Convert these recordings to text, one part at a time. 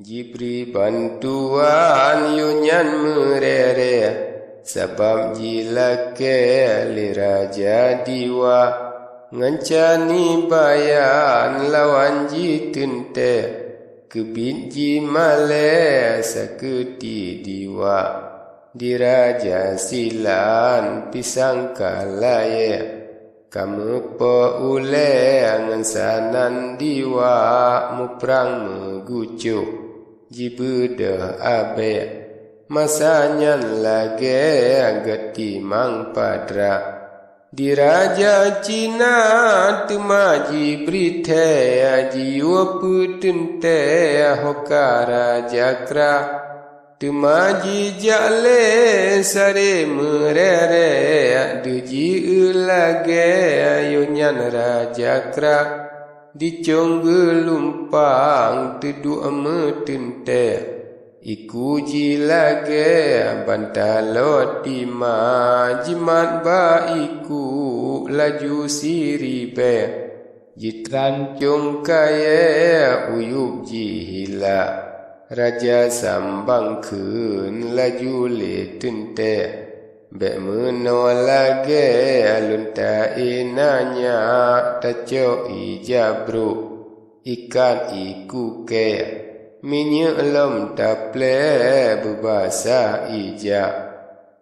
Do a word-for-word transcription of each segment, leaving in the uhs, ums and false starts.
Jibri bantuan yoh nyan meurere, sabab jilakée lé raja diwa. Ngon cani bayan lawan jiteuntée, keubiet jimalée sakeuti diwa. Di raja silan pisang ka layée, ka meupo ulée ngon sanan diwa, muprang meugucok jibeudôh abée. Masa nyan lagée geutimang padra. Di raja Cina teuma jibri thée, jiyue peuteuntée hoka raja kra. Teuma jijak lé sare meurere, deuh jieu lagée yoh nyan raja kra. Di cong geulumpang teuduek meuteuntée, iku jih lagée banta lôt dima, jimat bak iku laju siribée. Jitran cong kayée uyueb jih hila, raja sambang kheun laju lé teuntée. Bék meunoe lagée lôn taéh na nyak, tacok ija brok, ikat iku kée, minyeuk lom taplée beubasah ija.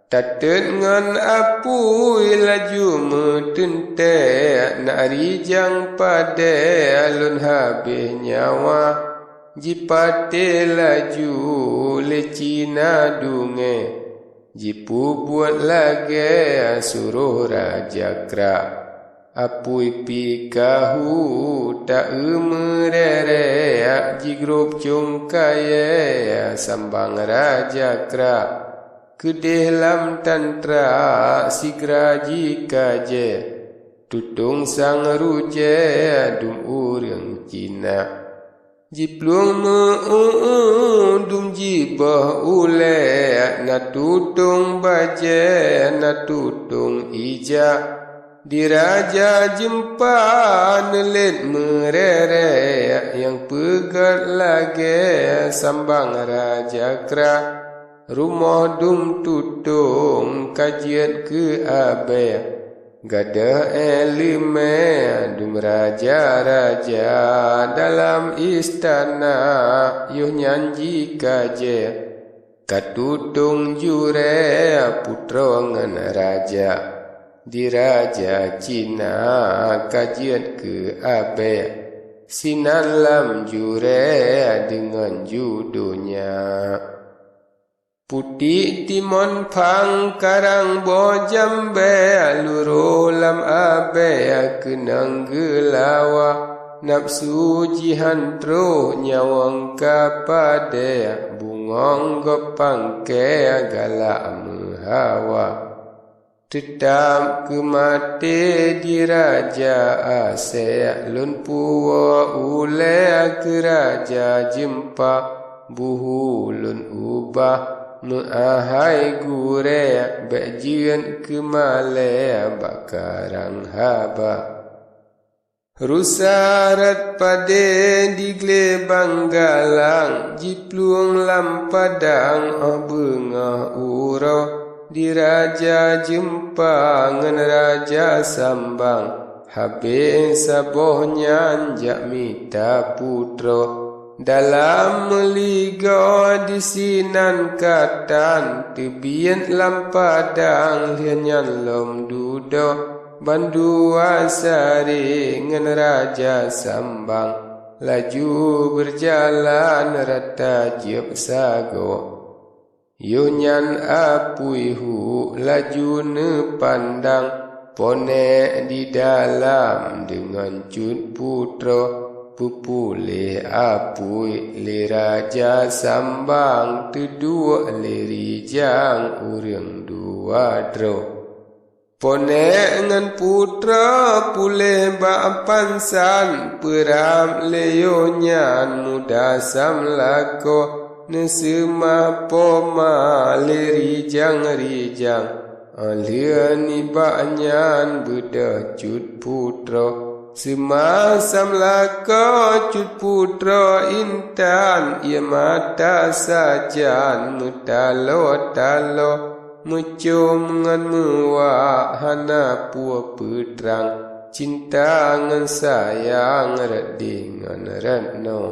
Tateuet ngon apui laju meuteuntée, nak rijang padée lôn habéh nyawa. Jipatéh laju lé Cina dungée, jipeubuet lagée suroh raja kra. Apui pih ka hu taeu meurere, jigrob cong kayée sambang raja kra. Keudeh lam tantra sigra jikajée, tutong sang rujée dum ureuëng Cina. Jiplueng meu-ue dum jiboh ulée, na tutong bajée, na tutong ija. Di raja jeumpa neulet meurere, nyang peugét lagée sambang raja kra. Rumoh dum tutong ka jeuet keu abée, gadôh iéleumé dum raja-raja dalam istana, yoh nyan jikajée. Ka tutong jurée putroe ngon raja, di raja Cina ka jeuet keu abée. Sinan lam jurée deungon ju donya. Putik timon phang karang boh jambée, luroh lam abée keunong geulawa. Nafeusu jihan troh nyawöng ka padée, bungöng gob pangkée galak meuhawa. Teutab keu maté di raja asée, lôn puwoe ulée keu raja jeumpa. Buhu lôn ubah meuahai gurée, bék jeuet keu malée bak karang haba. Rusa rot padé di glé banggalang, jiplueng lam padang óh beungoh uroe. Di raja jeumpa ngon raja sambang, habéh saboh nyan jak mita putroe. Dalam meuligoe disinan ka tan, teubiet lam padang lheueh nyan lom dudoe. Bandua sari ngon raja sambang, laju beujalan rata jiôb sagoe. Yoh nyan apui hu laju neupandang, ponek di dalam deungon cut putroe. Peupuléh apui lé raja sambang, teuduek lé rijang ureuëng dua droe. Ponek ngon putroe puléh bak pansan, peurab lé yoh nyan muda samlakoe. Neuseumah poma lé rijang-rijang, óh lheueh nibak nyan beudôh cut putroe. Seumasam lakoe cut putroe intan, ie mata sajan meutaloe-taloe, meucom ngon meuwak hana peue peutrang, cinta ngon sayang rot deungon rot noe.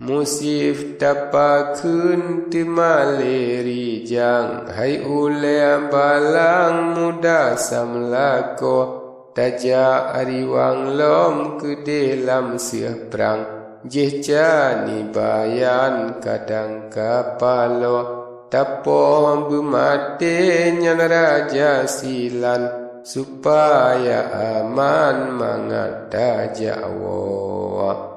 Musif tapakheun teuma lé rijang, hai ulée balang muda samlakoe, tajak ariwang lom keudeh lam seueh prang, jéh cani bayan kadang kapaloe, tapoh beumaté nyan raja silan, supaya aman mangat tajak woe.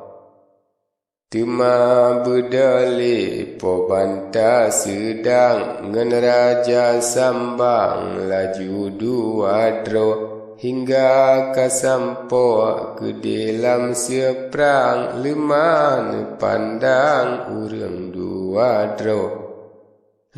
Teuma beudôh lé Po Banta Seudang ngon Raja Sambang laju dua droe, hingga ka sampoe keudeh lam seuprang, leumah neupandang ureuëng dua droe.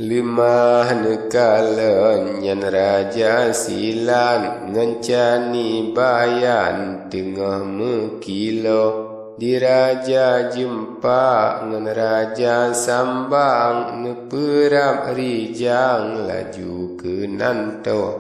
Leumah neukalon nyan Raja Silan ngon cani bayan teungoh meukilo. Di Raja Jeumpak ngon Raja Sambang neupeurab rijang laju keunan toh.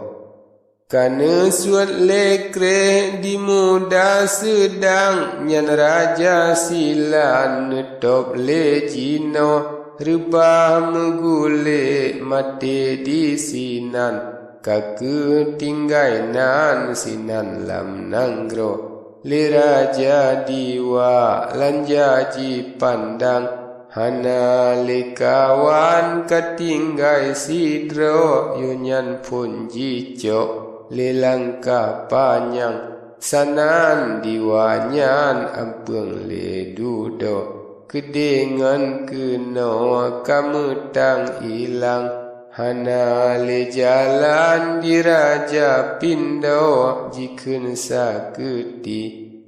Ka neusuet lé kreh di muda seudang, nyan Raja Silan neutôb lé jinoe, reubah meugulék maté disinan, ka kheueh tinggai nan sinan lam nanggroe. Lé Raja Diwa lanja jipandang, hana lé kawan ka tinggai sidroe, yôh nyan phon jicok lé langkah panyang. Sanan Diwa nyan ampeueng lé dudoe, keudeh ngon keunoe ka meutang ilang. Hana lé jalan di Raja Pindo, jikheun sakeuti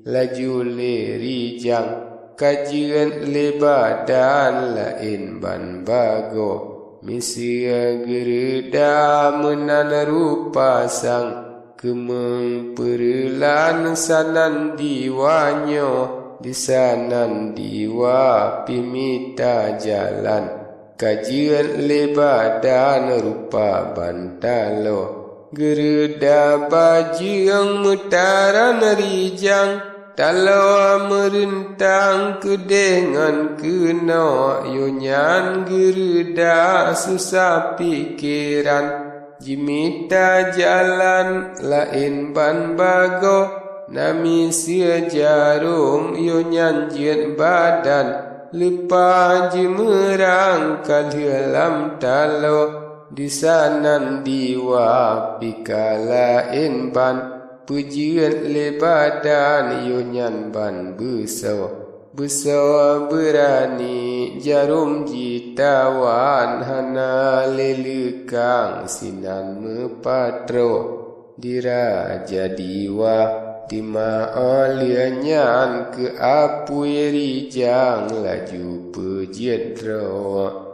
laju lé rijang, ka jeuet lé badan laén ban bagoe. Miseue geureuda meunan rupa sang, keumeung peureulan sanan Diwa nyoe, disanan Diwa pih mita jalan. Ka jeuet lé badan rupa ban taloe, geureuda bajeueng meutaran rijang, taloe meureuntang keudeh ngon keunoe, yôh nyan geureuda susah pikeran. Jimita jalan laén ban bagoe, na miseue jarôm, yôh nyan jeuet badan, leupah jeumeurang ka lheueh lam taloe. Disanan Diwa pih ka laén ban, peujeuet lé badan, yôh nyan ban beusoe. Beusoe beurani jarôm jitawan, hana lé leukang sinan meupatroe. Di Raja Diwa teuma óh lheueh nyan keu apui rijang laju peujeuet droe.